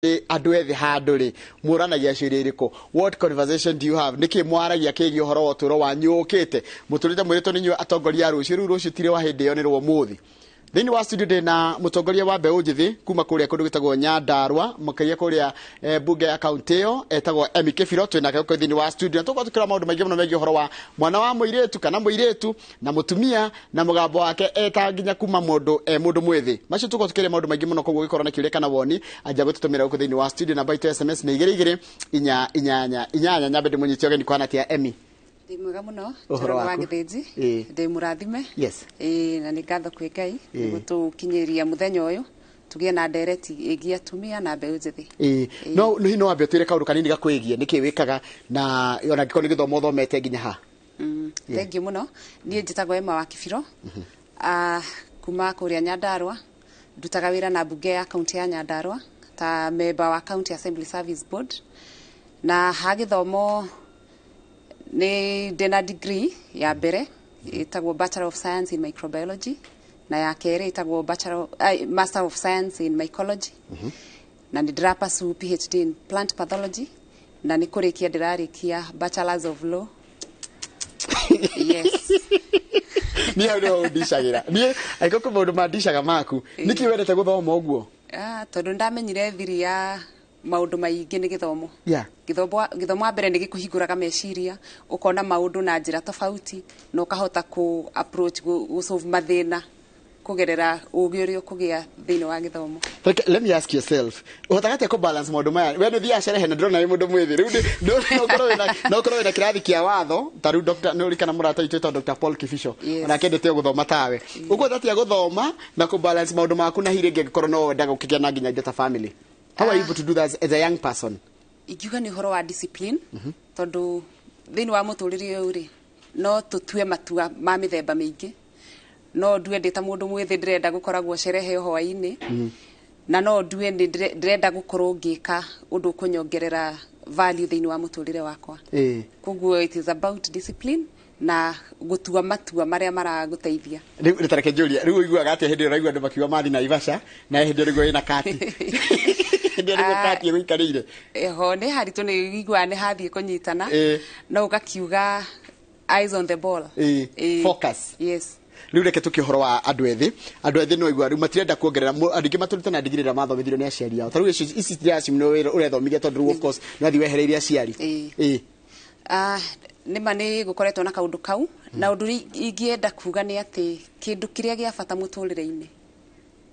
Andũ ethĩ handũ rĩ, mũranagia ciũria irĩkũ? What conversation do you have? Nĩkĩ mwaragia kĩgiĩ ũhoro wa ũtũũro wanyu ũkĩte mũtũrĩte mwĩrĩtwo nĩ inyuĩ atongoria a rũciũ? Rĩu rũciũ tirĩ wa hĩndĩ ĩyo, nĩ rwa ũmũthĩ. Thĩinĩ wa studio ndĩ na mũtongoria wa mbeũ njĩthĩ kuma kũrĩa kũndũ gwĩtagwo Nyandarua, makĩria kũrĩa mbunge ya kaunti ĩyo, etagwo Emmy Kĩbiro. Twĩ nake gũkũ thĩinĩ wa studio na tũkorwo tũkĩrora maũndũ maingĩ mũno megiĩ ũhoro wa mwana wa mũirĩtu kana mũirĩtu na mũtumia na mũgambo wake eta nginya kuma mũndũ e mũndũ mwĩthĩ. Macio tũkorwo tũkĩaria maũndũ maingĩ mũno. Koguo ũgĩkorwo na kĩũria kana woni, anja gũtũtũmĩra gũkũ thĩinĩ wa studio. Namba itũ ya SMS nĩ 224888. Nyambe ndĩmũnyite ũgeni. Kwana atĩa, Emmy? Ndĩ mwega mũno. Ũhoro Njoroge wa waku? Gĩthĩnji. Ndĩ mũrathime. Ĩĩ, na nĩ ngatho kwĩ Ngai nĩ gũtũkinyĩria mũthenya ũyũ tũgĩe na ndereti ĩgiĩ atumia na mbeũ njĩthĩ. Ĩĩ, no hihi no wambe ũtwĩre kaũndũ kanini gakwĩgiĩ, nĩkĩ wĩkaga, na ona angĩkorwo nĩ gĩthomo ũthomete nginya ha? Thank you mũno. Niĩ njĩtagwo Emma wa Kibiro. Ah, kuma kũrĩa Nyandarua, ndutaga wĩra na mbunge ya kaunti ya Nyandarua ta member wa County Assembly Service Board. Na ha gĩthomo, nĩ ndĩna degree ya mbere ĩtagwo Bachelor of Science in Microbiology, na ya kerĩ ĩtagwo Master of Science in Mycology, na nĩ ndĩra pursue PhD in Plant Pathology, na nĩ kũrĩkia ndĩrarĩkia Bachelors of Law, yes. Niĩ hau nĩho ũndicagĩra. Niĩ angĩkorwo kwĩ maũndũ mandicaga maku, nĩkĩ wendete gũthoma ũguo? Ah, tondũ ndamenyire thiri ya maũndũ maingĩ nĩ gĩthomo. Gĩthomo wa mbere nĩ gĩkũhingũraga meciria, ũkona maũndũ na njĩra tofauti, na ũkahota kũ approach gũ solve mathĩna kũgerera ũgĩ ũrĩa ũkũgĩa thĩinĩ wa gĩthomo. Let me ask yourself, ũhotaga atĩa kũ balance maũndũ maya? We nĩ ũthiaga cerehe na ndĩrona wĩ mũndũ mwĩthĩ. Rĩu no ũkorwo wĩna kĩrathi kĩa watho ta rĩu Dr. nĩ ũrikana mũrata witũ wĩtagwo Dr. Paul Kibicho? Onake endete o gũthoma tawe. Ũkũhota atĩa gũthoma na kũ balance maũndũ maku, na hihi rĩngĩ angĩkorwo no wendaga gũkĩgĩa na nginya indo ta family? How are you able to do that as a young person? Ingiuga nĩ ũhoro wa discipline, tondũ thĩinĩ wa mũtũrĩre ũyũ rĩ, no tũtue matua ma mĩthemba mĩingĩ. No ndue ndĩ ta mũndũ mwĩthĩ ndĩrenda gũkoragwo cerehe o hwaĩ-inĩ, na no ndue nĩ ndĩrenda gũkorwo ngĩka ũndũ ũkũnyongerera value thĩinĩ wa mũtũrĩre wakwa. Koguo it is about discipline na gũtua matua marĩa maragũteithia. Rĩu tareke njũrie, rĩu ũiguaga atĩa hĩndĩ ĩrĩa ũraigua andũ makiuga mathi Naivasha, na hĩndĩ ĩyo nĩguo wĩna kati, hĩndĩ ĩyo nĩguo kati ĩgũikarĩire? Ho nĩ haritũ, nĩ ũiguaga nĩ hathiĩ kũnyitana, no ũgakiuga eyes on the ball. Focus. Yes. Rĩu reke tũkie ũhoro wa andũ ethĩ. Andũ ethĩ no igua rĩu matirenda kuongerera. Andũ aingĩ matũrĩte na ndigiri ĩrĩa mathomithirio nĩ aciari ao. Ta rĩu ici ndĩracimu nĩ wĩra ũrethomithia, tondũ rĩu of course nĩ wathiĩ wehereirie aciari. Ah, nĩma nĩ gũkoretwo na kaũndũ kau, na ũndũ ũrĩa ingĩenda kuga nĩ atĩ kĩndũ kĩrĩa gĩa bata mũtũrĩre-inĩ,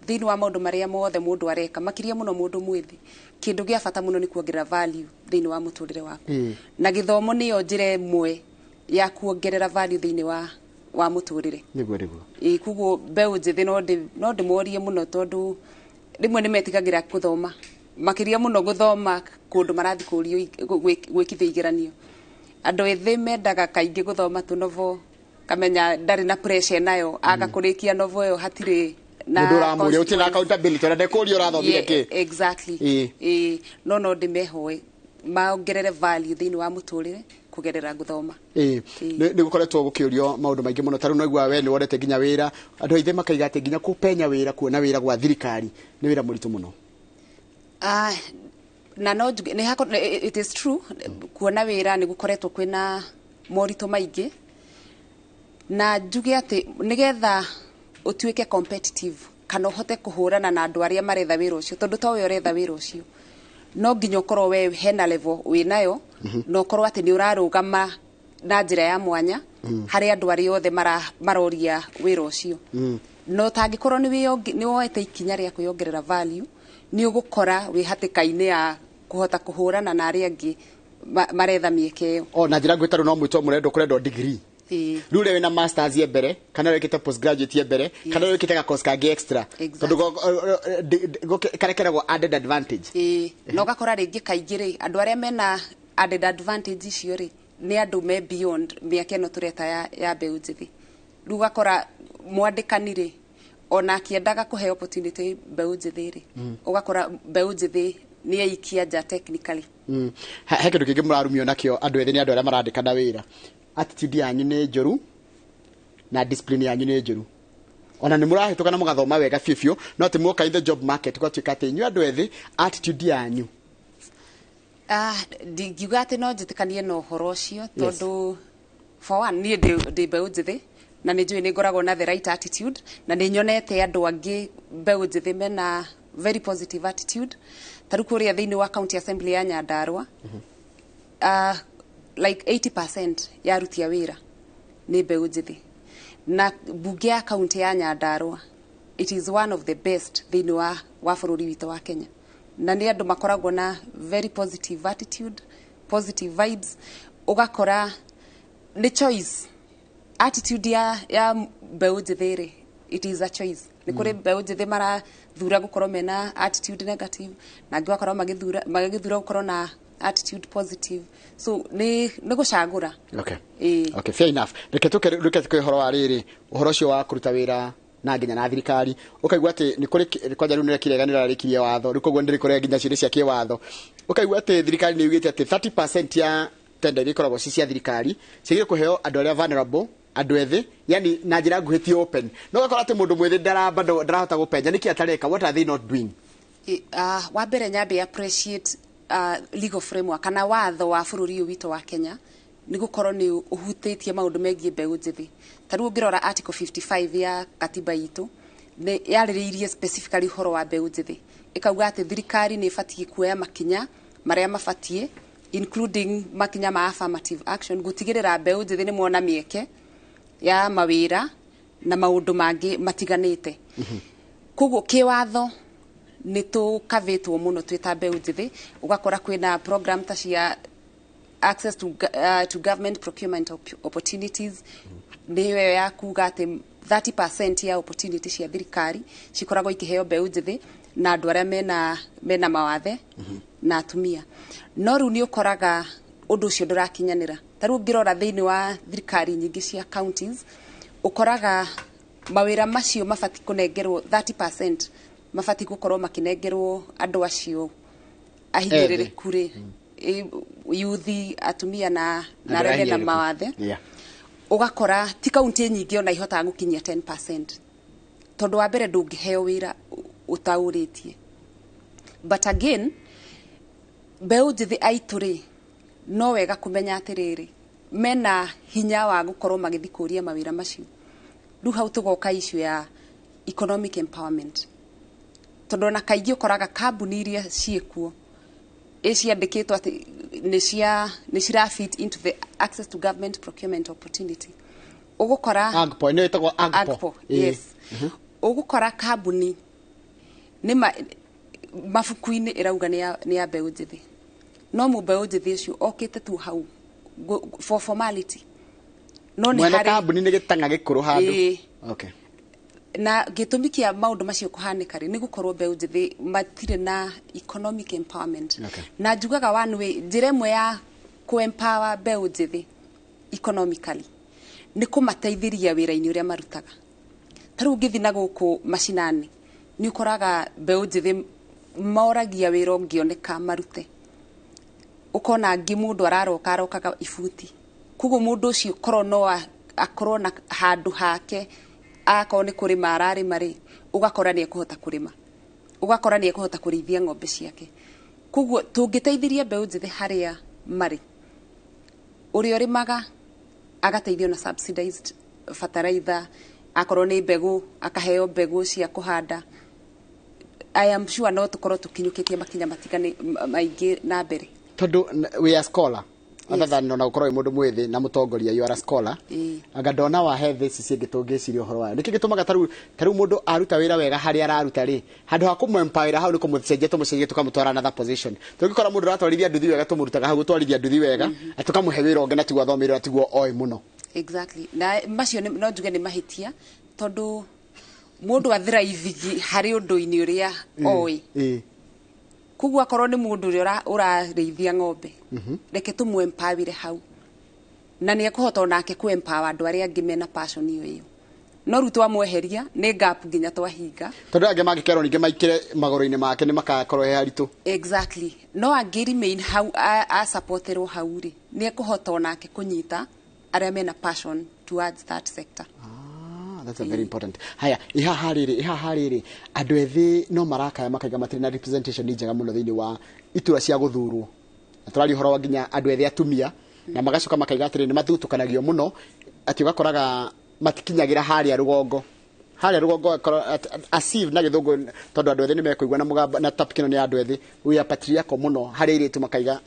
thĩinĩ wa maũndũ marĩa mothe mũndũ areka, makĩria mũno mũndũ mwĩthĩ, kĩndũ gĩa bata mũno nĩ kuongerera value thĩinĩ wa mũtũrĩre waku. Na gĩthomo nĩyo njĩra ĩmwe ya kuongerera value thĩinĩ wa mũtũrĩre. Nĩguo nĩguo. Ĩĩ, koguo mbeũ njĩthĩ no ndĩmorie mũno, tondũ rĩmwe nĩ metigagĩra gũthoma, makĩria mũno gũthoma kũndũ marathiĩ kũrio gwĩkithio igeranio. Andũ ethĩ mendaga kaingĩ gũthoma tũnovel, kamenya ndarĩ na pressure nayo, aga kũrĩkia novel ĩyo hatirĩ na Mũndũ ũramũria, ũtirĩ na consequence. accountability, ona ndekũria ũrathomire kĩ. Exactly. Ĩĩ, no ndĩmehoe maongerere value thĩinĩ wa mũtũrĩre kũgerera gũthoma. Nĩ gũkoretwo gũkĩũrio maũndũ maingĩ mũno. Ta rĩu naigua we nĩ wonete nginya wĩra, andũ aingĩ makaiga atĩ nginya kũpenya wĩra, kuona wĩra gwa thirikari nĩ wĩra mũritũ mũno. Ah, na no njuge nĩ it is true, kuona wĩra nĩ gũkoretwo kwĩna moritũ maingĩ, na njuge atĩ nĩgetha ũtuĩke competitive kana ũhote kũhũrana na andũ arĩa maretha wĩra ũcio, tondũ to we ũretha wĩra ũcio, no nginya ũkorwo we hena level wĩnayo, na ũkorwo atĩ nĩ ũrarũgama na njĩra ya mwanya harĩ andũ arĩa othe maroria wĩra ũcio. No tangĩkorwo nĩ woete ikinya rĩa kwĩyongerera value, nĩ ũgũkora wĩ hatĩka-inĩ ya kũhota kũhũrana na arĩa angĩ maretha mĩeke ĩyo. O na njĩra nguhĩ, ta rĩu no mwĩtwo mũrendwo kũrendwo degree, rĩu ũrĩa wĩna masters ye mbere, kana ũrĩa wĩkĩte postgraduate ye mbere, kana ũrĩa wĩkĩte ga course kangĩ extra, tondũ karekeragwo added advantage. Ĩĩ, na ũgakora rĩngĩ kaingĩ rĩ, andũ arĩa mena added advantage icio rĩ, nĩ andũ me beyond mĩaka ĩno tũreta ya mbeũ njĩthĩ. Rĩu ũgakora mwandĩkani rĩ, ona akĩendaga kũhe opportunity mbeũ njĩthĩ rĩ, ũgakora mbeũ njĩthĩ nĩ eikia nja technically. He kĩndũ kĩngĩ mũrarumio nakĩo andũ ethĩ nĩ andũ arĩa marandĩkana wĩra: attitude yanyu nĩ njũru na discipline yanyu nĩ njũru. Ona nĩ mũrahĩtũka na mũgathoma wega biũ biũ, no atĩ mwoka in the job market gwatuĩka atĩ inyuĩ andũ ethĩ attitude yanyu. Ndingiuga atĩ no njĩtĩkanie na ũhoro ũcio, tondũ for one niĩ ndĩ mbeũ njĩthĩ na nĩ njũĩ nĩ ngoragwo na the right attitude, na nĩ nyonete andũ angĩ mbeũ njĩthĩ mena very positive attitude. Ta rĩu kũrĩa thĩinĩ wa county assembly ya Nyandarua, like 80% ya aruti a wĩra nĩ mbeũ njĩthĩ, na bunge ya county ya Nyandarua, it is one of the best thĩinĩ wa bũrũri witũ wa Kenya, na nĩ andũ makoragwo na very positive attitude, positive vibes. Ũgakora nĩ choice, attitude ya mbeũ njĩthĩ rĩ, it is a choice. Nĩ kũrĩ mbeũ njĩthĩ marathura gũkorwo mena attitude negative, na angĩ ũgakorwo magĩthura gũkorwo na attitude positive, so nĩ gũcagũra. Ĩĩ. Okay, fair enough. Reke tũke ũhoro wa rĩrĩ, ũhoro ũcio wa kũruta wĩra na nginya na thirikari, ũkaigua atĩ nĩ kũrĩ kwanja rĩu nĩrekire nĩrarĩkirie watho rĩu, koguo nĩ kũrĩ nginya ciũria cia kĩwatho. Ũkaigua atĩ thirikari nĩ yugĩte atĩ 30% ya tenda iria ikoragwo ci cia thirikari ciagĩrĩire kũheo andũ arĩa vulnerable, andũ ethĩ, yani na njĩra nguhĩ ti open, no ũgakora atĩ mũndũ mwĩthĩ ndaramba, ndarahota gũpenya. Nĩkĩ atareka? What are they not doing? Wa mbere nyambe appreciate legal framework kana watho wa bũrũri ũyũ witũ wa Kenya, nĩ gũkorwo nĩ ũhutĩtie maũndũ megiĩ mbeũ njĩthĩ. Ta rĩu ũngĩrora article 55 ya katiba itũ, nĩ yarĩrĩirie specifically ũhoro wa mbeũ njĩthĩ, ĩkauga atĩ thirikari nĩ ĩbatiĩ kuoya makinya marĩa mabatiĩ, including makinya ma affirmative action, gũtigĩrĩra mbeũ njĩthĩ nĩ mona mĩeke ya mawĩra na maũndũ mangĩ matiganĩte. Koguo kĩwatho nĩ tũkavĩtwo mũno twĩ ta mbeũ njĩthĩ. Ũgakora kwĩna program ta cia access to government procurement opportunities, nĩyo ĩyo ya kuga atĩ 30% ya opportunity cia thirikari cikoragwo ikĩheo mbeũ njĩthĩ na andũ arĩa mena mawathe na atumia. No rĩu nĩ ũkoraga ũndũ ũcio ndũrakinyanĩra. Ta rĩu ũngĩrora thĩinĩ wa thirikari nyingĩ cia counties, ũkoraga mawĩra macio mabatiĩ kũnengerwo 30%, mabatiĩ gũkorwo makĩnengerwo andũ acio ahinyĩrĩrĩku rĩ, yuthi, atumia na Andũ arĩa mena ahinyĩrĩrĩku. mawathe. Ũgakora ti kaunti nyingĩ ona ihotaga gũkinyia 10%, tondũ wa mbere ndũngĩheo wĩra ũtaũrĩtie. But again, mbeũ njĩthĩ aitũ rĩ, no wega kũmenya atĩrĩrĩ, mena hinya wa gũkorwo magĩthiĩ kũria mawĩra macio. Rĩu hau tũgoka issue ya economic empowerment, tondũ ona kaingĩ ũkoraga kambuni iria ciĩkuo ĩ ciandĩkĩtwo atĩ nĩ cira fit into the access to government procurement opportunity, ũgũkora AGPO, nĩyo ĩtagwo AGPO. AGPO, yes. Ũgũkora kambuni nĩ mabuku-inĩ ĩrauga nĩ ya mbeũ njĩthĩ, no mũmbeũ njĩthĩ ũcio okĩte tu hau for formality, no nĩ Mwene harĩ kambuni nĩ gĩtang'a gĩkũrũ handũ. Ĩĩ. Na gĩtũmi kĩa maũndũ macio kũhanĩka rĩ, nĩ gũkorwo mbeũ njĩthĩ matirĩ na economic empowerment. Na njugaga one way, njĩra ĩmwe ya kũ-empower mbeũ njĩthĩ economically nĩ kũmateithĩria wĩra-inĩ ũrĩa marutaga. Ta rĩu ũngĩthiĩ na gũkũ macinani, nĩ ũkoraga mbeũ njĩthĩ moragia wĩra ũngĩoneka marute. Ũkona angĩ mũndũ araroka arokaga ibuti, koguo mũndũ ũcio korwo no akorwo na handũ hake, akorwo nĩ kũrĩma ararĩma rĩ, ũgakora nĩ ekũhota kũrĩma, ũgakora nĩ ekũhota kũrĩithia ng'ombe ciake. Koguo tũngĩteithĩria mbeũ njĩthĩ harĩa marĩ, ũrĩa ũrĩmaga agateithio na subsidized fertilizer, akorwo nĩ mbegũ akaheo mbegũ cia kũhanda, I am sure no tũkorwo tũkinyũkĩtie makinya matigani maingĩ na mbere. Tondũ we are scholar, other than ona gũkorwo wĩ mũndũ mwĩthĩ na mũtongoria, you are a scholar. Anga ndona wa he thĩ ici cingĩ tũngĩciria ũhoro wayo, nĩkĩ gĩtũmaga ta rĩu mũndũ aruta wĩra wega harĩa araruta rĩ, handũ ha kũmũempower hau nĩ kũmũcenjia tũmũcenjia tũkamũtwara another position? Tũngĩkora mũndũ ũratwarithia nduthi wega, tũmũrutaga hau gũtwarithia nduthi wega, tũkamũhe wĩra ũngĩ na tiguo athomeire na tiguo oĩ mũno. Exactly, na macio no njuge nĩ mahĩtia, tondũ mũndũ athiraithigi harĩ ũndũ-inĩ ũrĩa oĩ. Koguo akorwo nĩ mũndũ ũrĩa ũrarĩithia ng'ombe, reke tũmũ-empower hau, na nĩ ekũhota onake kũ-empower andũ arĩa angĩ mena passion ĩyo ĩyo. No rĩu twamweheria nĩ gap nginya twahinga. Tondũ angĩ mangĩkerwo ningĩ maikĩre magũrũ-inĩ make nĩ makakorwo he haritũ. Exactly, no angĩ remain hau asupporterwo hau rĩ, nĩ ekũhota onake kũnyita arĩa mena passion towards that sector. Ah, That's a very important. Haya, ihaha rĩrĩ, ihaha rĩrĩ, andũ ethĩ no marakaya makaiga matirĩ na representation njega mũno thĩinĩ wa itura cia gũthurwo. Na tũraria ũhoro wa nginya andũ ethĩ atumia, na magacoka makaiga atĩrĩ nĩ mathutũkanagio mũno, atĩ ũgakoraga matikinyagĩra harĩa rũgongo. Harĩa rũgongo ũgakorwo as if na gĩthũngũ, tondũ andũ ethĩ nĩ mekũigua na mũgambo na topic ĩno nĩ ya andũ ethĩ, we are patriarchal mũno harĩ airĩtu makaiga,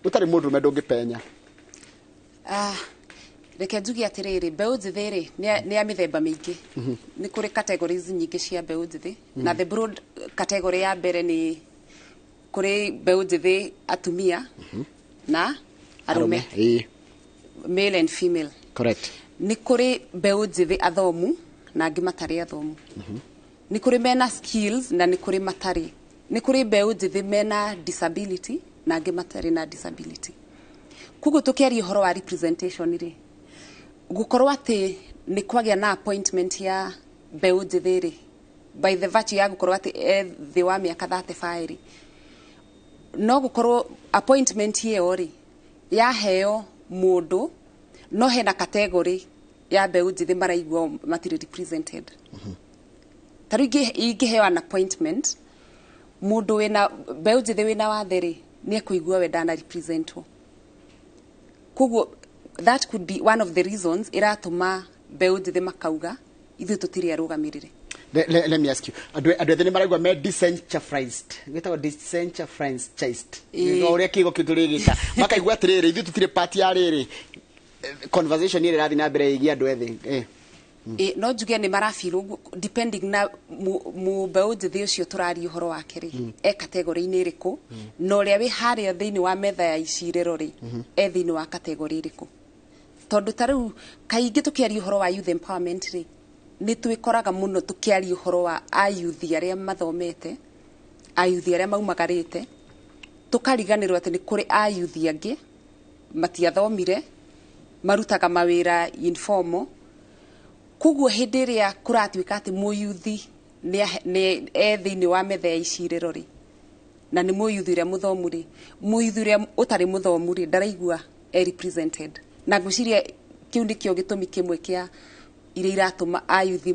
ũtarĩ mũndũrũme ndũngĩpenya. Reke njuge atĩrĩrĩ, mbeũ njĩthĩ rĩ nĩ ya mĩthemba mĩingĩ. Nĩ kũrĩ categories nyingĩ cia mbeũ njĩthĩ, na the broad category ya mbere nĩ kũrĩ mbeũ njĩthĩ atumia na arũme. Male and female. Correct. Nĩ kũrĩ mbeũ njĩthĩ athomu na angĩ matarĩ athomu. Nĩ kũrĩ mena skills na nĩ kũrĩ matarĩ. Nĩ kũrĩ mbeũ njĩthĩ mena disability na angĩ matarĩ na disability. Koguo tũkĩaria ũhoro wa representation rĩ, gũkorwo atĩ nĩ kwagĩa na appointment ya mbeũ njĩthĩ rĩ, by the virtue ya gũkorwo atĩ e thĩ wa mĩaka 35 rĩ, no gũkorwo appointment ĩyo rĩ yaheo mũndũ, no hena category ya mbeũ njĩthĩ maraigua matirĩ represented. Ta rĩu ingĩheo an appointment, mũndũ wĩna mbeũ njĩthĩ wĩna wathe rĩ, nĩ ekũigua we ndana representwo. Koguo that could be one of the reasons iratũma mbeũ njĩthĩ makauga ithuĩ tũtirĩ arũgamĩrĩre. Let me ask you, andũ ethĩ nĩ maraigua me disenfranchised, gĩtagwo disenfranchised, o ũrĩa kiugo kĩu tũrĩgĩta, makaigua atĩrĩrĩ ithuĩ tũtirĩ part ya rĩrĩ conversation ĩrĩa ĩrathiĩ na mbere ĩgiĩ andũ ethĩ. No njuge nĩ marafeel ũguo depending na mbeũ njĩthĩ ũcio tũraria ũhoro wake rĩ, e category-inĩ ĩrĩkũ, na ũrĩa wĩ harĩa thĩinĩ wa metha ya icirĩro rĩ, e thĩinĩ wa category ĩrĩkũ. Tondũ ta rĩu kaingĩ tũkĩaria ũhoro wa youth empowerment rĩ, nĩ twĩkoraga mũno tũkĩaria ũhoro wa ayuthi arĩa mathomete, ayuthi arĩa maumagarĩte, tũkariganĩrwo atĩ nĩ kũrĩ ayuthi angĩ matiathomire, marutaga mawĩra informal. Koguo hĩndĩ ĩrĩa kũratuĩka atĩ mũyuthi nĩ e thĩinĩ wa metha ya icirĩro rĩ, na nĩ mũyuthi ũrĩa mũthomu rĩ, mũyuthi ũrĩa ũtarĩ mũthomu rĩ, ndaraigua e represented. Na ngwĩciria kĩu nĩkĩo gĩtũmi kĩmwe kĩa iria iratũma ayuthi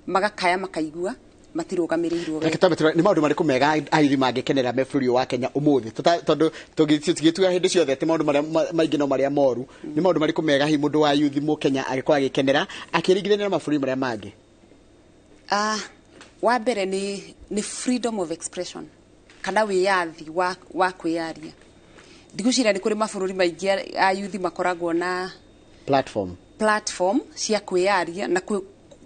magakaya makaigua matirũgamĩrĩirwo wega. Nĩ maũndũ marĩkũ mega ayuthi mangĩkenera me bũrũri wa Kenya ũmũthĩ? Tondũ tũgĩtua hĩndĩ ciothe atĩ maũndũ marĩa maingĩ no marĩa moru, nĩ maũndũ marĩkũ mega hihi mũndũ wa yuthi mũkenya angĩkorwo agĩkenera akĩringithania na mabũrũri marĩa mangĩ? Wa mbere nĩ freedom of expression kana wĩyathi wa kwĩyaria. Ndigwĩciria nĩ kũrĩ mabũrũri maingĩ ayuthi makoragwo na platform cia kwĩyaria na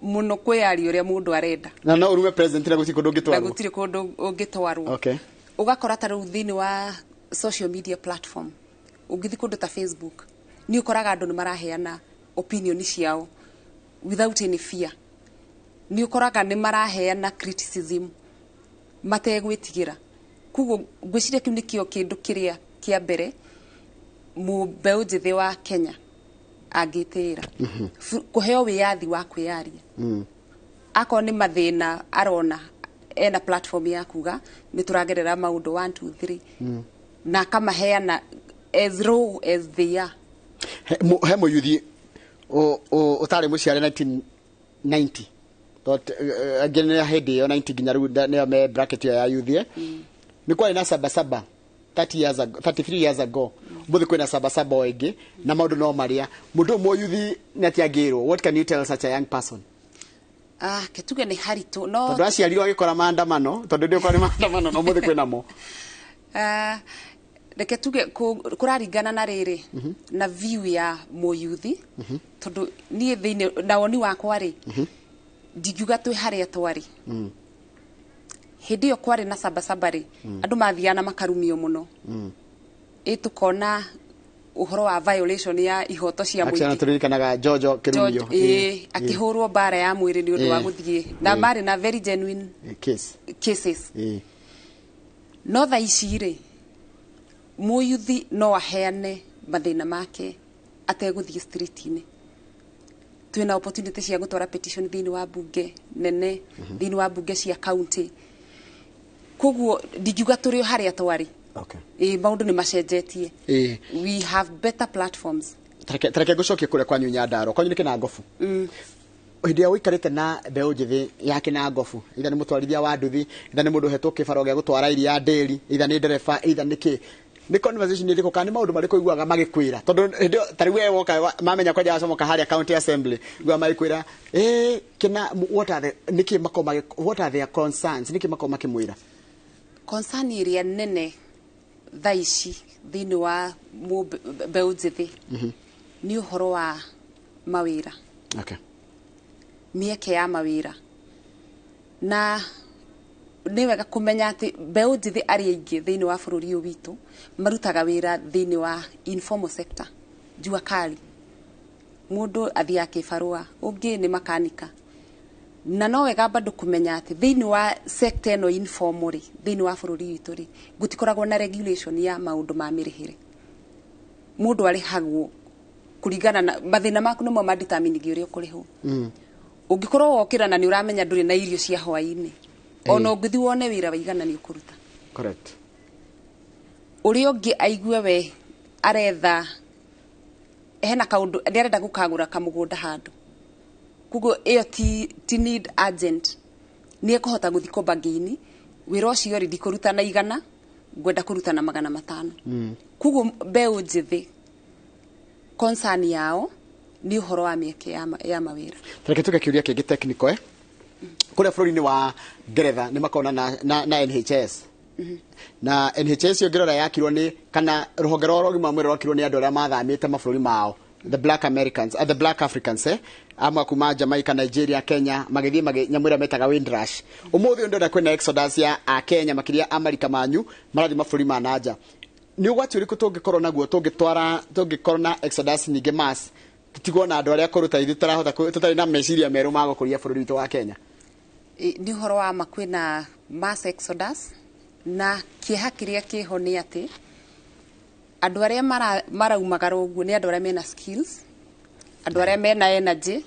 mũno kwĩyaria ũrĩa mũndũ arenda. Na no ũrume president na gũtirĩ kũndũ ũngĩtwarwo. Na gũtirĩ kũndũ ũngĩtwarwo. Okay. Ũgakora ta rĩu thĩinĩ wa social media platform, ũngĩthiĩ kũndũ ta Facebook, nĩ ũkoraga andũ nĩ maraheana opinion ciao without any fear. Nĩ ũkoraga nĩ maraheana criticism mategwĩtigĩra. Koguo ngwĩciria kĩu nĩkĩo kĩndũ kĩrĩa kĩa mbere mbeũ njĩthĩ wa Kenya angĩtĩĩra. Kũheo wĩyathi wa kwĩyaria. Akorwo nĩ mathĩna arona ena platform ya kuga nĩ tũragerera maũndũ 1 2 3, na akamaheana as raw as they are. He mũyuthi ũtarĩ mũciare 1990, angĩ nĩ hĩndĩ ĩyo 90 nginya rĩu nĩo me bracket ĩyo ya yuthi, nĩ kwarĩ na sabasaba 30 years ago, 33 years ago. Mũthĩ kwĩna sabasaba o ĩngĩ na maũndũ no marĩa. Mũndũ ũmwe yuthi nĩ atĩa angĩrwo? What can you tell such a young person? Ketuge nĩ haritũ, no tondũ aciarirwo agĩkora maandamano, tondũ ndĩũkora nĩ maandamano no mũthĩ kwĩna mo. Reke tuge kũraringana na rĩrĩ na view ya mũyuthi, tondũ niĩ thĩinĩ na woni wakwa rĩ, ndingiuga twĩ harĩa twarĩ. Hĩndĩ ĩyo kwarĩ na sabasaba rĩ, andũ mathiaga na makarumio mũno. Ĩ tũkona ũhoro wa violation ya ihoto cia mũingĩ. Actually, tũririkanaga Jojo kĩrumio. Akĩhũrwo mbara ya mwĩrĩ nĩ ũndũ wa gũthiĩ. Na marĩ na very genuine cases. No thaa ici rĩ, mũyuthi no aheane mathĩna make ategũthiĩ street-inĩ. Twĩna opportunity cia gũtwara petition thĩinĩ wa bunge nene, thĩinĩ wa bunge cia county. Koguo ndingiuga tũrĩ o harĩa twarĩ. Okay. Maũndũ nĩ macenjetie. We have better platforms. Tareke ngũcokie kũrĩa kwanyu Nyandarua. Kwanyu nĩ Kĩnangobu. Hĩndĩ ĩrĩa ũikarĩte na mbeũ njĩthĩ ya kĩnangobu, either nĩ mũtwarithia wa nduthi, either nĩ mũndũ ũhetwo kĩbaro gĩa gũtwara iria ndĩri, either nĩ ndereba, either nĩ kĩ, nĩ conversation ĩrĩkũ kana nĩ maũndũ marĩkũ ũiguaga magĩkwĩra? Tondũ hĩndĩ ĩyo ta rĩu we woka mamenya kwanja wacomoka harĩa county assembly, ũiguaga magĩkwĩra ĩ kĩna, what are the, nĩkĩ makoragwo magĩ, what are their concerns, nĩkĩ makoragwo makĩmwĩra? Concern ĩrĩa nene thaa ici thĩinĩ wa mbeũ njĩthĩ nĩ ũhoro wa mawĩra. Mĩeke ya mawĩra. Na nĩ wega kũmenya atĩ mbeũ njĩthĩ arĩa aingĩ thĩinĩ wa bũrũri ũyũ witũ marutaga wĩra thĩinĩ wa informal sector, jua kali. Mũndũ athiaga kĩbarũa, ũngĩ nĩ makanika. Na no wega bado kũmenya atĩ thĩinĩ wa sector ĩno informal rĩ, thĩinĩ wa bũrũri witũ rĩ, gũtikoragwo na regulation ya maũndũ ma mĩrĩhĩre. Mũndũ arĩhagwo kũringana na mathĩna maku, nĩmo madetermine ũrĩa ũkũrĩhwo. Ũngĩkorwo wokĩra na nĩ ũramenya ndũrĩ na irio cia hwaĩ-inĩ, ona ũngĩthiĩ wone wĩra waigana nĩ ũkũruta. Ũrĩa ũngĩ aigue we aretha hena kaũndũ nĩ arenda gũkagũra kamũgũnda handũ, koguo ĩyo ti need urgent, nĩ ekũhota gũthiĩ kũ bargain wĩra ũcio rĩ, ndikũruta na 100, ngwenda kũruta na 500. Koguo mbeũ njĩthĩ concern yao nĩ ũhoro wa mĩeke ya mawĩra. Reke tuge kĩũria kĩngĩ technical, eh? Kũrĩa bũrũri-inĩ wa Ngeretha nĩ makoragwo na NHS, na NHS ĩyo ngĩrora yakirwo nĩ, kana rũhonge rwa ũgima wa mwĩrĩ rwakirwo nĩ andũ arĩa mathamĩte mabũrũri mao, the black Americans, the black Africans, eh, amwe kuma Jamaica, Nigeria, Kenya, magĩthiĩ nyamũ ĩrĩa metaga Windrush. Ũmũthĩ ũyũ ndĩrona kwĩna exodus ya Akenya, makĩria Amarika manyu marathiĩ mabũrũri ma nanja. Nĩ ũgwati ũrĩkũ tũngĩkorwo naguo tũngĩtwara, tũngĩkorwo na exodus nyingĩ mass, tũtigwo na andũ arĩa akũrũ ta ithuĩ tũtarahota tũtarĩ na meciria merũ ma gũkũria bũrũri witũ wa Kenya? Nĩ ũhoro wa ma kwĩna mass exodus, na kĩeha kĩrĩa kĩho nĩ atĩ andũ arĩa maraumagara ũguo nĩ andũ arĩa mena skills, andũ arĩa mena energy.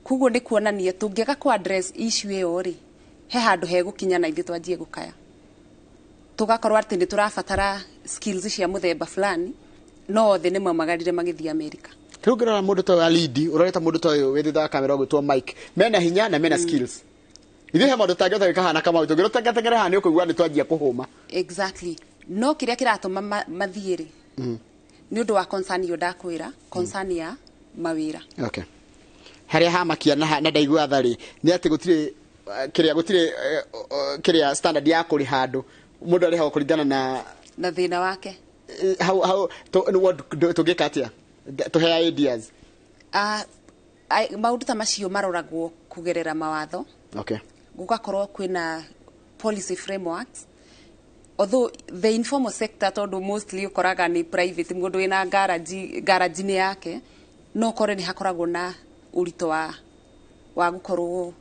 Koguo nĩ kuonania tũngĩaga kũ address issue ĩyo rĩ, he handũ hegũkinya na ithuĩ twanjie gũkaya, tũgakorwo atĩ nĩ tũrabatara skills cia mũthemba fulani, no othe nĩ maumagarire magĩthiĩ America. Rĩu ngĩrora mũndũ ta ũyũ Alidi, ũrorete mũndũ ta ũyũ wĩ thutha wa kamera ũgwĩtwo Mike, mena hinya na mena skills. Ithuĩ he maũndũ tangĩhota gwĩka hana Kamau, tũngĩrũtengetengere haha nĩ ũkũigua nĩ twanjia kũhũma. Exactly. No kĩrĩa kĩratũma mathiĩ rĩ, nĩ ũndũ wa concern ĩyo ndakwĩra, concern ya mawĩra. Okay. Harĩa hamakia na ndaigua tha rĩ, nĩ atĩ gũtirĩ kĩrĩa, gũtirĩ kĩrĩa standard ya kũrĩha andũ. Mũndũ arĩhagwo kũringana na na thĩna wake. Hau tũngĩka atĩa? Tũhe ideas. Maũndũ ta macio maroragwo kũgerera mawatho. Gũgakorwo kwĩna policy frameworks, although the informal sector, tondũ mostly ũkoraga nĩ private, mũndũ wĩna garage, garage-inĩ yake, no ũkore nĩ hakoragwo na ũritũ wa gũkorwo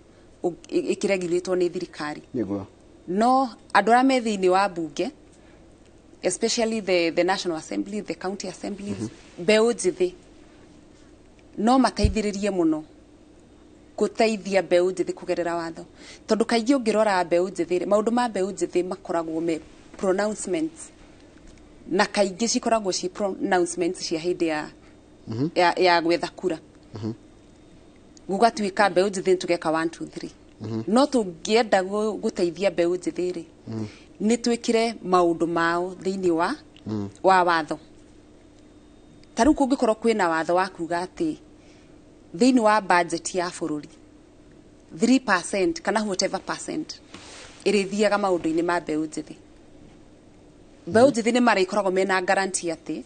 ĩkĩregulatwo nĩ thirikari. No andũ arĩa me thĩinĩ wa bunge, especially the National Assembly, the county assemblies, mbeũ njĩthĩ no mateithĩrĩrie mũno gũteithia mbeũ njĩthĩ kũgerera watho, tondũ kaingĩ ũngĩrora mbeũ njĩthĩ rĩ, maũndũ ma mbeũ njĩthĩ makoragwo me pronouncements, na kaingĩ cikoragwo ci pronouncements cia hĩndĩ ya gwetha kura. Gũgatuĩka mbeũ njĩthĩ tũgeka 1 2 3. No tũngĩenda gũteithia mbeũ njĩthĩ rĩ, nĩ twĩkĩre maũndũ mao thĩinĩ wa watho. Ta rĩu kũngĩkorwo kwĩna watho wa kuga atĩ thĩinĩ wa budget ya bũrũri 3% kana whatever percent ĩrĩthiaga maũndũ-inĩ ma mbeũ njĩthĩ, mbeũ njĩthĩ nĩ marĩkoragwo mena guarantee atĩ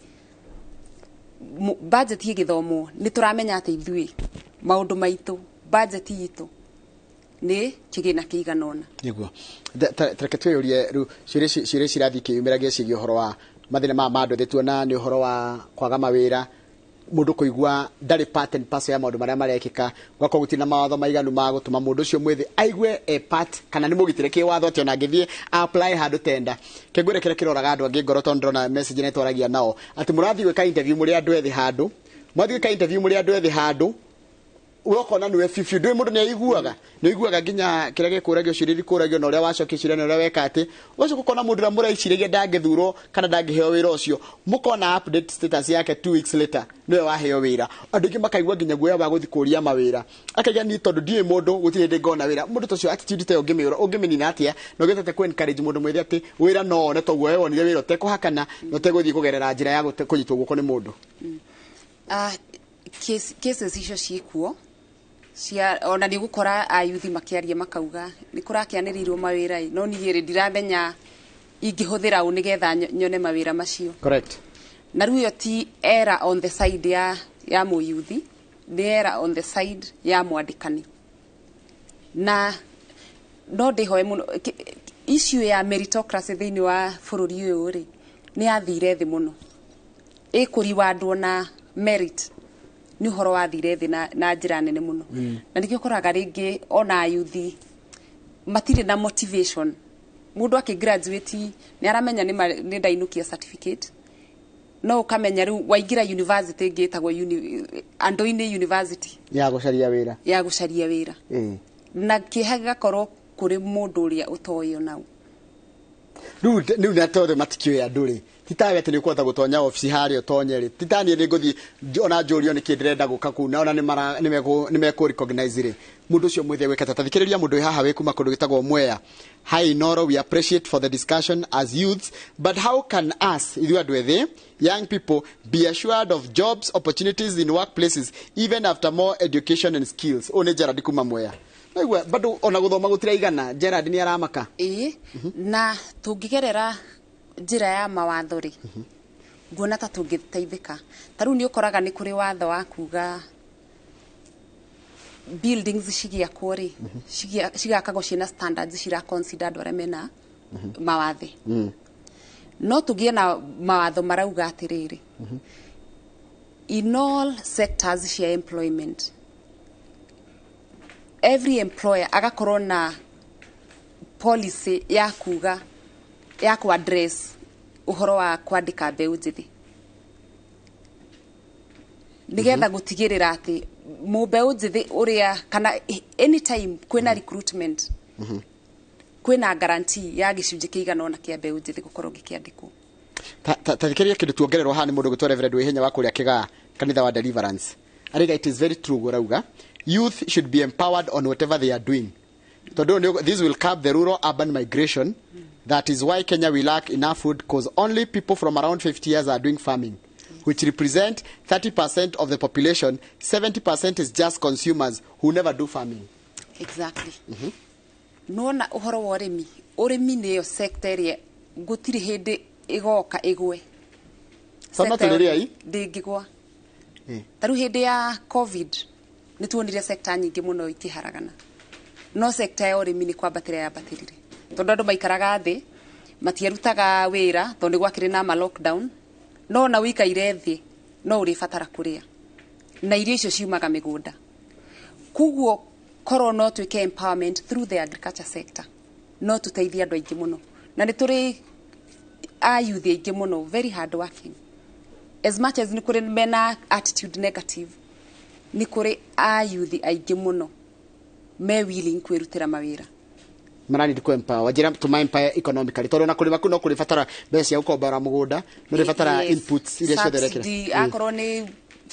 budget ĩgĩthomwo nĩ tũramenya atĩ ithuĩ maũndũ maitũ, budget itũ nĩ kĩgĩna kĩigana ũna. Nĩguo. Reke twĩyũrie rĩu ciũria cirathiĩ ikĩyumĩragia ciĩgiĩ ũhoro wa mathĩna maya ma andũ ethĩ. Tuona nĩ ũhoro wa kwaga mawĩra, mũndũ kũigua ndarĩ part and parcel ya maũndũ marĩa marekĩka, gũgakorwo gũtirĩ na mawatho maiganu ma gũtũma mũndũ ũcio mwĩthĩ aigue e part kana nĩ mũgitĩre kĩwatho, atĩ ona angĩthiĩ apply handũ tenda kĩngwĩre kĩrĩa kĩroraga andũ angĩ ngoro, tondũ ndĩrona message ĩrĩa twaragia nao atĩ mũrathiĩ gwĩka interview mũrĩ andũ ethĩ handũ, mwathiĩ gwĩka interview mũrĩ andũ ethĩ handũ. We ũkona nĩwe biũ biũ, ndũĩ mũndũ nĩ aiguaga, nĩ ũiguaga nginya kĩrĩa gĩkũragio, ciũria ikũragio, na ũrĩa wacokia ciũria na ũrĩa weka atĩ ũgacoka ũkona mũndũ ũrĩa mũreciragia ndangĩthurwo kana ndangĩheo wĩra ũcio, mũkona update status yake 2 weeks later nĩwe waheo wĩra. Andũ aingĩ makaigua nginya guoya wa gũthiĩ kũria mawĩra, akaiga niĩ tondũ ndiũĩ mũndũ gũtirĩ hĩndĩ ngona wĩra. Mũndũ ta ũcio, attitude ta ĩyo ũngĩmĩũra, ũngĩmĩnina atĩa na ũgĩtete kũ encourage mũndũ mwĩthĩ atĩ wĩra no one toguo we wonire wĩra ũtekũhakana na ũtegũthiĩ kũgerera njĩra ya kũnyitwo guoko nĩ mũndũ? Cases icio ciĩkuo cia ona nĩ ũgũkora ayuthi makĩaria makauga nĩ kũrakĩanĩrĩirwo mawĩra ĩ, no niĩ rĩ ndiramenya ingĩhũthĩra ũ nĩgetha nyone mawĩra macio. Na rĩu ĩyo ti error on the side ya mũyuthi, nĩ error on the side ya mwandĩkani. Na no ndĩhoe mũno issue ya meritocracy thĩinĩ wa bũrũri ũyũ rĩ nĩ yathire thĩ mũno. Ĩkũriwandwo na merit nĩ ũhoro wathire thĩ na njĩra nene mũno, na nĩkĩo ũkoraga rĩngĩ ona ayuthi matirĩ na motivation. Mũndũ akĩ graduate nĩ aramenya nĩ ndainũkia certificate, no ũkamenya rĩu waingĩra university ĩngĩ ĩtagwo andũ-inĩ university ya gũcaria wĩra. Ya gũcaria wĩra. Na kĩeha gĩgakorwo kũrĩ mũndũ ũrĩa ũtoĩ onau. Rĩu na tondũ matikĩũĩ andũ rĩ, ti tawe atĩ nĩ ũkũhota gũtonya obici harĩa ũtonye rĩ, ti ta niĩ nĩ ngũthiĩ ona njũrio nĩkĩ ndĩrenda gũka kũu na ona nĩ mekũ recognize rĩ mũndũ ũcio mwĩthĩ gwĩka ta thikĩrĩria mũndũ wĩ haha wĩ kuma kũndũ gĩtagwo Mwea. Hi Noro, we appreciate for the discussion as youths, but how can us, ithuĩ andũ ethĩ, young people, be assured of jobs opportunities in workplaces even after more education and skills? Ũyũ nĩ Gerard kuma Mwea. Naigua bado ona gũthoma gũtiraigana. Gerard nĩ aramaka. Ĩĩ, na tũngĩgerera njĩra ya mawatho rĩ, nguona ta tũngĩteithĩka. Ta rĩu nĩ ũkoraga nĩ kũrĩ watho wa kuga buildings cigĩakwo rĩ, cigakagwo ciĩna standards cira consider andũ arĩa mena mawathe. No tũgĩe na mawatho marauga atĩrĩrĩ, in all sectors cia employment, every employer agakorwo na policy ya kuga ya ku address ũhoro wa kwandĩka mbeũ njĩthĩ, nĩgetha gũtigĩrĩra atĩ mũmbeũ njĩthĩ ũrĩa kana anytime kwĩna recruitment, kwĩna guarantee ya gĩcunjĩ kĩigana ũna kĩa mbeũ njĩthĩ gũkorwo gĩkĩandĩkwo. Ta thikĩrĩria kĩndũ tuongererwo haha nĩ mũndũ gwĩtwo Reverend Wĩhinya wa kũrĩa Kĩgaa, kanitha wa Deliverance. Arauga it is very true gũrauga youth should be empowered on whatever they are doing tondũ this will curb the rural urban migration. That is why Kenya will lack enough food, because only people from around 50 years are doing farming, which represent 30% of the population. 70% is just consumers who never do farming. Exactly. Nona ũhoro wa ũrĩmi, ũrĩmi nĩyo sector ĩrĩa gũtirĩ hĩndĩ ĩgoka ĩgwe. Tondũ Sector tũrĩrĩa i? Ndĩngĩgwa. Ta rĩu hĩndĩ ya COVID nĩ tuonire sector nyingĩ mũno ikĩharagana, no sector ya ũrĩmi nĩ kwambatĩra yambatĩrire, tondũ andũ maikaraga thĩ matiarutaga wĩra tondũ nĩ gwakĩrĩ na ma lockdown. No ona ũikaire thĩ no ũrĩbatara kũrĩa, na irio icio ciumaga mĩgũnda. Koguo korwo no twĩke empowerment through the agriculture sector, no tũteithie andũ aingĩ mũno, na nĩ tũrĩ ayuthi aingĩ mũno very hard working. As much as nĩ kũrĩ mena attitude negative, nĩ kũrĩ ayuthi aingĩ mũno me willing kwĩrutĩra mawĩra. Marani ku empower njira tuma empower economically, tondu na kurima ku no kuribatara mbeca cia gukombora mugunda, no ribatara inputs iria ciothe rekira. Subsidy, akorwo nĩ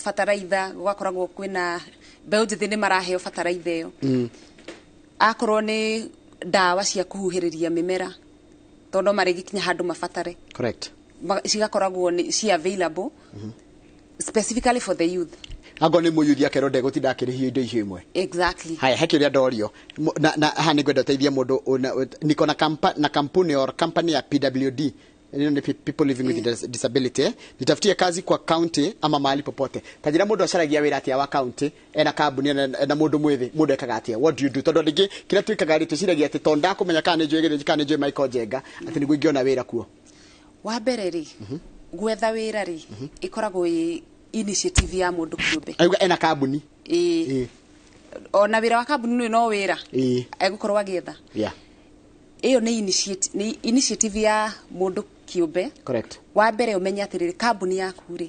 bataraitha, gũgakoragwo kwĩna mbeũ njĩthĩ nĩ maraheo bataraitha ĩyo. Akorwo nĩ ndawa cia kũhuhĩrĩria mĩmera, tondũ no marĩgĩkinya handũ mabatare, cigakoragwo nĩ ci available specifically for the youth. Angorwo nĩ mũyuthi akerwo ndegũtinda akĩrĩhio indo icio imwe. Exactly. Haya, he kĩũria ndorio. Na haha nĩ ngwenda ũteithie mũndũ niko na kampuni or company ya PWD. Ĩno nĩ people living with disability, eh? Nitafutie kazi kwa county ama mahali popote. Tanjĩra mũndũ acaragia wĩra atĩa wa county, ena kambuni, ena mũndũ mwĩthĩ, mũndũ ekaga atĩa? What do you do? Tondũ rĩngĩ kĩrĩa twĩkaga rĩ, twĩciragia atĩ tondũ ndakũmenya kana nĩ njũĩ Gĩthĩnji kana nĩ njũĩ Michael Njenga, atĩ nĩguo ingĩona wĩra kuo. Wa mbere rĩ, gwetha wĩra rĩ, ĩkoragwo ĩ initiative ya mũndũ kĩũmbe. Auga ena kambuni. Ĩĩ. Ona wĩra wa kambuni no wĩra egũkorwo agĩetha. Ĩyo nĩ initiative ya mũndũ kĩũmbe. Wa mbere ũmenye atĩrĩrĩ, kambuni yaku rĩ,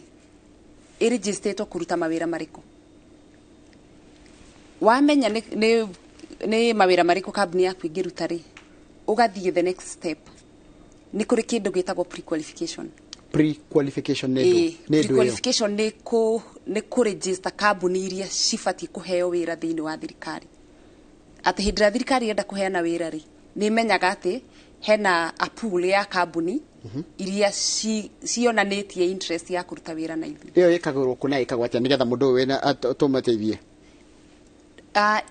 ĩrĩgistĩtwo kũruta mawĩra marĩkũ? Wamenya nĩ mawĩra marĩkũ kambuni yaku ĩngĩruta rĩ, ũgathiĩ the next step. Nĩ kũrĩ kĩndũ gĩtagwo pre-qualification. Pre-qualification nĩ ndũ? Nĩ ndũ ĩyo? Pre-qualification nĩ kũ register kambuni iria cibatiĩ kũheo wĩra thĩinĩ wa thirikari, atĩ hĩndĩ ĩrĩa thirikari ĩrenda kũheana wĩra rĩ, nĩ ĩmenyaga atĩ hena a pool ya kambuni iria cionanĩtie interest ya kũruta wĩra na ithuĩ. Ĩyo ĩkagĩrwo kũ na ĩkagwo atĩa nĩgetha mũndũ ũyũ wĩna tũmũteithie?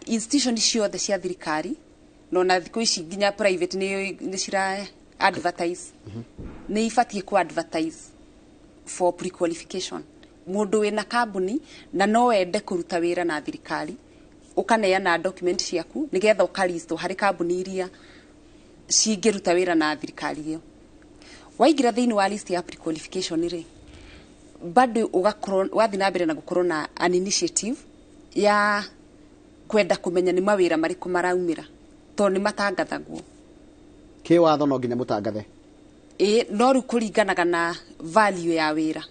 Institution ciothe cia thirikari, no na thikũ ici nginya private nĩ cira advertise, nĩ ibatiĩ ku advertise for pre-qualification. Mũndũ wĩna kambuni na no ende kũruta wĩra na thirikari, ũkaneana document ciaku nĩgetha ũkalistwo harĩ kambuni iria cingĩruta wĩra na thirikari ĩyo. Waingĩra thĩinĩ wa list ya pre-qualification rĩ, bado ũgakorwo wathiĩ na mbere na gũkorwo na an initiative ya kwenda kũmenya nĩ mawĩra marĩkũ maraumĩra, tondũ nĩ matangathagwo. Kĩwatho no nginya mũtangathe? Ĩ, no rĩu kũringanaga na value ya wĩra.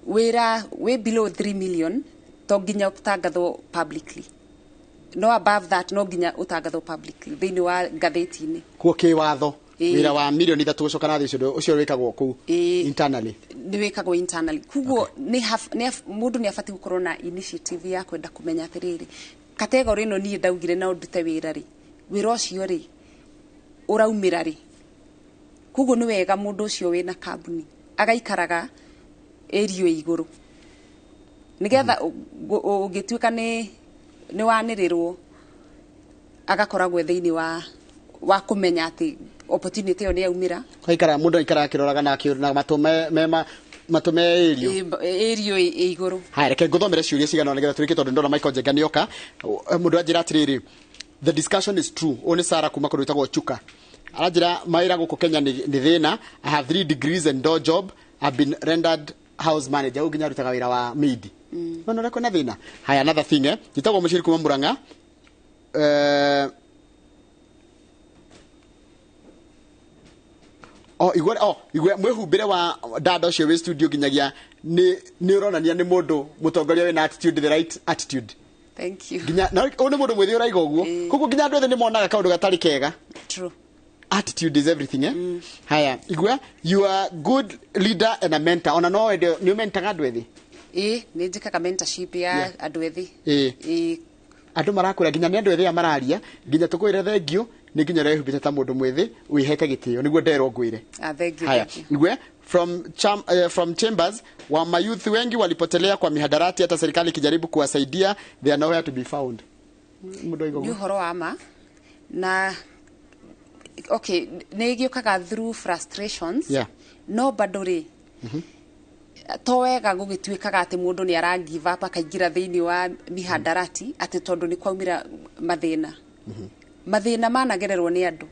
Wĩra wĩ below 3 million to nginya ũtangathwo publicly, no above that no nginya ũtangathwo publicly thĩinĩ wa ngathĩti-inĩ. Kuo kĩwatho Ĩĩ. wĩra wa 3 mirioni gũcoka na thĩ, ũcio wĩkagwo kũu Ĩĩ. internally? Nĩ wĩkagwo internally. Kuguo mũndũ nĩ abatiĩ gũkorwo na initiative ya kwenda kũmenya atĩrĩrĩ, category ĩno niĩ ndaugire no ndute wĩra rĩ, wĩra ũcio rĩ ũraumĩra rĩ. Koguo nĩ wega mũndũ ũcio wĩna kambuni agaikaraga ĩrio igũrũ, nĩgetha ũngĩtuĩka nĩ wanĩrĩrwo, agakoragwo thĩinĩ wa kũmenya atĩ opportunity ĩyo nĩ yaumĩra. Aikara mũndũ aikaraga akĩroraga na matũ matũ me ĩrio. Ĩrio ĩ igũrũ. Haya, reke ngũthomere ciũria cigana ũna nĩgetha tũrĩkie, tondũ ndona Michael Njenga nĩoka. Mũndũ anjĩra atĩrĩrĩ, "The discussion is true." Ũyũ nĩ Sara kuma kũndũ gwĩtagwo Chuka. Aranjĩra mawĩra gũkũ Kenya nĩ thĩna. "I have 3 degrees and no job. I've been rendered house manager." Ũyũ nginya arutaga wĩra wa maid. No ũrĩa kwĩna thĩna. Haya, another thing, njĩtagwo Mũciri kuma Murang'a. O igwe, o igwe mwĩhumbĩre wa dada ũcio wĩ studio nginyagia nĩ ũronania nĩ mũndũ mũtongoria wĩna attitude, the right attitude. Thank you. Nginya na ũyũ nĩ mũndũ mwĩthĩ ũraiga ũguo. Koguo nginya andũ ethĩ nĩ monaga kaũndũ gatarĩ kega. True. Attitude is everything, eh. Haya, igwe, "You are good leader and a mentor." Ona no wende nĩ ũmentaga andũ ethĩ? Ĩ, nĩ njĩkaga mentorship ya andũ ethĩ. Ĩ. Andũ marakwĩra nginya nĩ andũ ethĩ aya mararia, nginya tũkwĩre thengio nĩ nginya ũrehumbĩte ta mũndũ mwĩthĩ wĩhete gĩtĩo, nĩguo nderwo ngwĩre. Ah, thank you. Haya, Thank you. Igwe, from Chambers, "Wa mayouth wengi walipotelea kwa mihadarati, hata serikali ikijaribu kuwasaidia, they are nowhere to be found." Mũndũ aiga Nĩ ũguo. ũhoro wa ma na okay, nĩ ĩgĩũkaga through frustrations. No bado rĩ, to wega gũgĩtuĩkaga atĩ mũndũ nĩ ara give up akaingĩra thĩinĩ wa mihadarati atĩ tondũ nĩ kwaumĩra mathĩna. Mathĩna managererwo nĩ andũ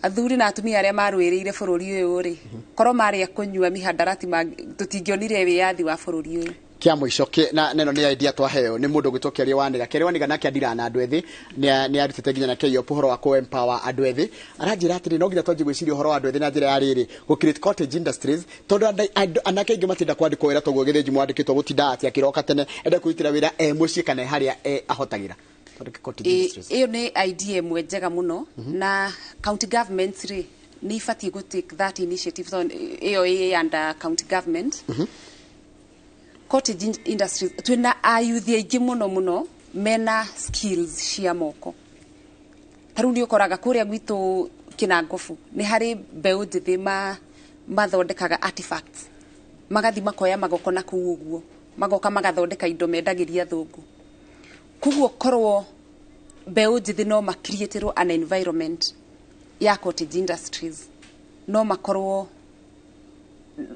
athuri na atumia arĩa marũĩrĩire bũrũri ũyũ rĩ, korwo marĩ a kũnyua mihadarati tũtingĩonire wĩyathi wa bũrũri ũyũ. Kia mũico na neno nĩ idea twaheo nĩ mũndũ ũgwĩtwo Kĩaria Wanĩga. Kĩaria Wanĩga nake andira na andũ ethĩ, nĩ arutĩte nginya na KEOP ũhoro wa kũ empower andũ ethĩ. Aranjĩra atĩrĩ, no nginya twanjie gwĩciria ũhoro wa andũ ethĩ na njĩra ya rĩrĩ gũ create cottage industries, tondũ anake aingĩ matinda kwandĩkwo wĩra toguo gĩthĩnji mwandĩkĩtwo gũtinda atĩ akĩroka tene, enda kwĩrutĩra wĩra e mũciĩ kana e harĩa e ahotagĩra. Twandĩke cottage industries. Ĩyo nĩ idea ĩmwe njega mũno, na county governments rĩ nĩ ibatiĩ gũ take that initiative, tondũ ĩyo ĩ under county government. Cottage industries, twĩna ayuthi aingĩ mũno mũno mena skills cia moko. Ta rĩu nĩ ũkoraga kũrĩa gwitũ Kĩnangobu nĩ harĩ mbeũ njĩthĩ mathondekaga artifacts, magathi makoya magoko na kũu ũguo, magoka magathondeka indo mendagĩria athũngũ. Koguo korwo mbeũ njĩthĩ no macreaterwo an environment ya cottage industries, no makorwo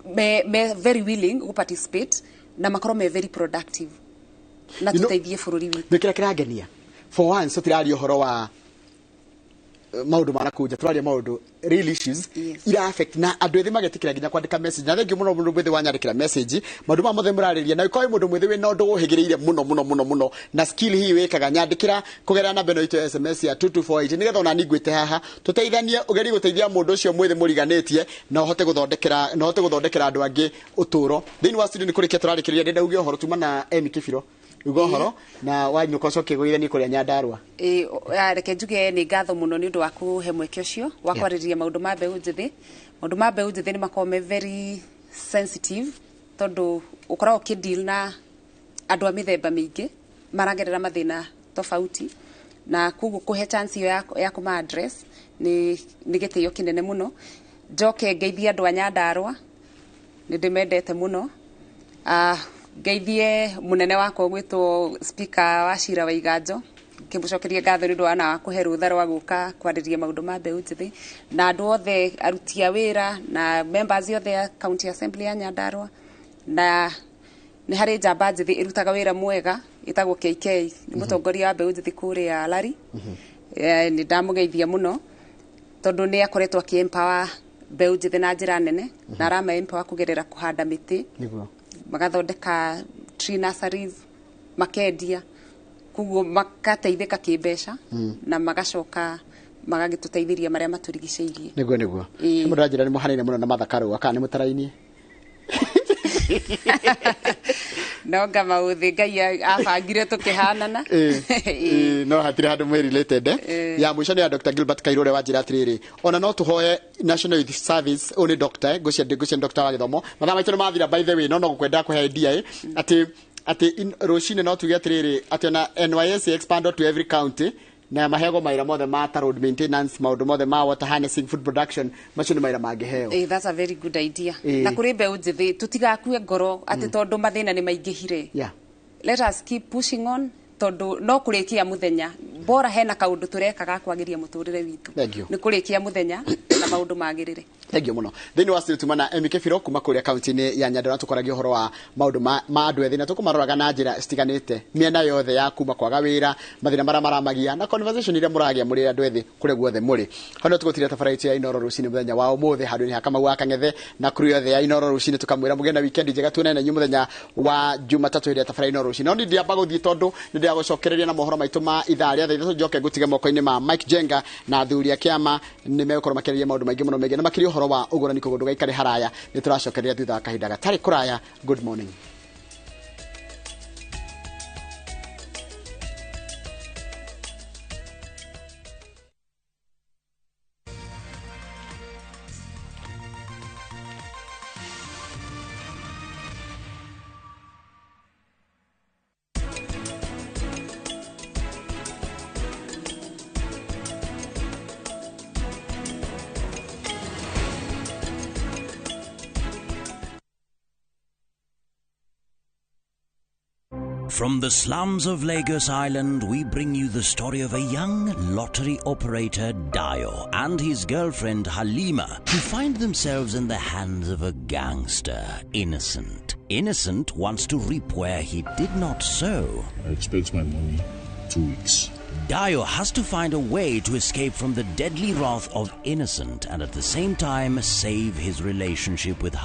me very willing gũ participate na makorwo me very productive na tũteithie bũrũri witũ. Nĩ kĩrĩa kĩrangenia, for once tũtiraria ũhoro wa maũndũ ma nakũu nja, tũraria maũndũ real issues ira affect na andũ ethĩ magetĩkĩra nginya kwandĩka message. Na thengiũ mũno mũndũ mwĩthĩ wanyandĩkĩra message maũndũ maya mothe mũrarĩria. Na ũkorwo wĩ mũndũ mwĩthĩ wĩna ũndũ ũhĩgĩrĩire mũno mũno mũno mũno na skill hihi wĩkaga, nyandĩkĩra kũgerera namba ĩno itũ ya SMS ya 2248, nĩgetha ona niĩ ngwĩte haha tũteithanie, ũgerie gũteithia mũndũ ũcio mwĩthĩ mũriganĩtie na ũhote gũthondekera andũ angĩ ũtũũro. Thĩinĩ wa studio nĩ kũrĩkia tũrarĩkĩrĩria. Ndĩrenda uge ũhoro tuma na Emi Kĩbiro. Uga ũhoro na wanyũka ũcoke gũithanie kũrĩa Nyandarua. Reke njuge nĩ ngatho mũno nĩ ũndũ wa kũhe mweke ũcio wa kwarĩrĩria maũndũ ma mbeũ njĩthĩ. Maũndũ ma mbeũ njĩthĩ nĩ makoragwo me very sensitive, tondũ ũkoragwo ũkĩdeal na andũ a mĩthemba mĩingĩ maragerera mathĩna tofauti, na koguo kũhe chance ĩyo ya kũma address nĩ gĩtĩo kĩnene mũno. Njoke ngeithie andũ a Nyandarua, nĩ ndĩmendete mũno. Ngeithie mũnene wakwa ũgwĩtwo Speaker wa Cira wa Iganjo, ngĩmũcokeria ngatho nĩ ũndũ wa na kũhe rũtha rwa gũka kwarĩria maũndũ ma mbeũ njĩthĩ, na andũ othe aruti a wĩra na members othe a County Assembly ya Nyandarua. Na nĩ harĩ njamba njĩthĩ ĩrutaga wĩra mwega ĩtagwo KK, nĩ mũtongoria wa mbeũ njĩthĩ kũrĩa Lari. Nĩ ndamũgeithia mũno tondũ nĩ akoretwo akĩ empower mbeũ njĩthĩ na njĩra nene, na arama empower kũgerera kũhanda mĩtĩ, magathondeka tree nurseries, makendia, koguo magateithĩka kĩmbeca na magacoka magagĩtũteithĩria marĩa matũrigicĩirie. Nĩguo. Mũndũ aranjĩra nĩ mũhanaine mũno na Martha Karua, kana nĩ mũtarainie? No nga maũthĩ Ngai abangire tũkĩhanana. No hatirĩ handũ mwĩ related. Ya mũico nĩ ya Dr. Gilbert Kairũ ũrĩa wanjĩra atĩrĩrĩ, ona no tũhoe National Youth Service, ũyũ nĩ doctor, ngũcia nĩ doctor wa gĩthomo. Mathaa maitũ nĩ mathira by the way, no gũkwenda kũhe idea atĩ rũcinĩ no tuge atĩrĩrĩ, atĩ ona NYS expand to every county, na maheagwo mawĩra mothe ma ta road maintenance, maũndũ mothe ma water harnessing, food production, macio nĩ mawĩra mangĩheo. That's a very good idea. Na kũrĩ mbeũ njĩthĩ tũtigakue ngoro atĩ tondũ mathĩna nĩ maingĩhire. Let us keep pushing on, tondũ no kũrĩkia mũthenya bora hena kaũndũ tũreka ga kwagĩria mũtũrĩre witũ. Nĩ kũrĩkia mũthenya na maũndũ magĩrĩre. Thank you mũno. Thĩinĩ wa studio tuma na Emmy Kĩbirũ kuma kũrĩa kaunti-inĩ ya Nyandarua, tũkoragia ũhoro wa maũndũ ma andũ ethĩ, na tũkũmaroraga na njĩra citiganĩte mĩena yothe ya kuma kwaga wĩra, mathĩna marĩa maramagia, na conversation iria mũragĩa mũrĩ andũ ethĩ kũrĩa guothe mũrĩ. Hau no tũgũtiria tabarĩra itũ ya Inooro rũcinĩ mũthenya wa ũmũthĩ handũ-inĩ ha Kamau wa Kang'ethe na crew yothe ya Inooro rũcinĩ, tũkamwĩra mũgĩe na weekend njega, tuonane na inyuĩ mũthenya wa Jumatatũ hĩndĩ ya tabarĩra Inooro rũcinĩ. No niĩ ndiamba gũthiĩ tondũ nĩ ndĩragũcokereria na mohoro maitũ ma ithaa rĩa thaa 3, njoke ngũtige moko-inĩ ma Mike Jenga na athuri a kĩama, nĩ megũkorwo makĩarĩria maũndũ maingĩ mũno megiĩ na makĩria ũhoro wa ũgũrani, koguo ndũgaikare haraya, nĩ tũracokereria thutha wa kahinda gatarĩ kũraya. Good morning. From the slums of Lagos Island, we bring you the story of a young lottery operator, Dayo, and his girlfriend, Halima, who find themselves in the hands of a gangster, Innocent. Innocent wants to reap where he did not sow. I expect my money 2 weeks. Dayo has to find a way to escape from the deadly wrath of Innocent and at the same time save his relationship with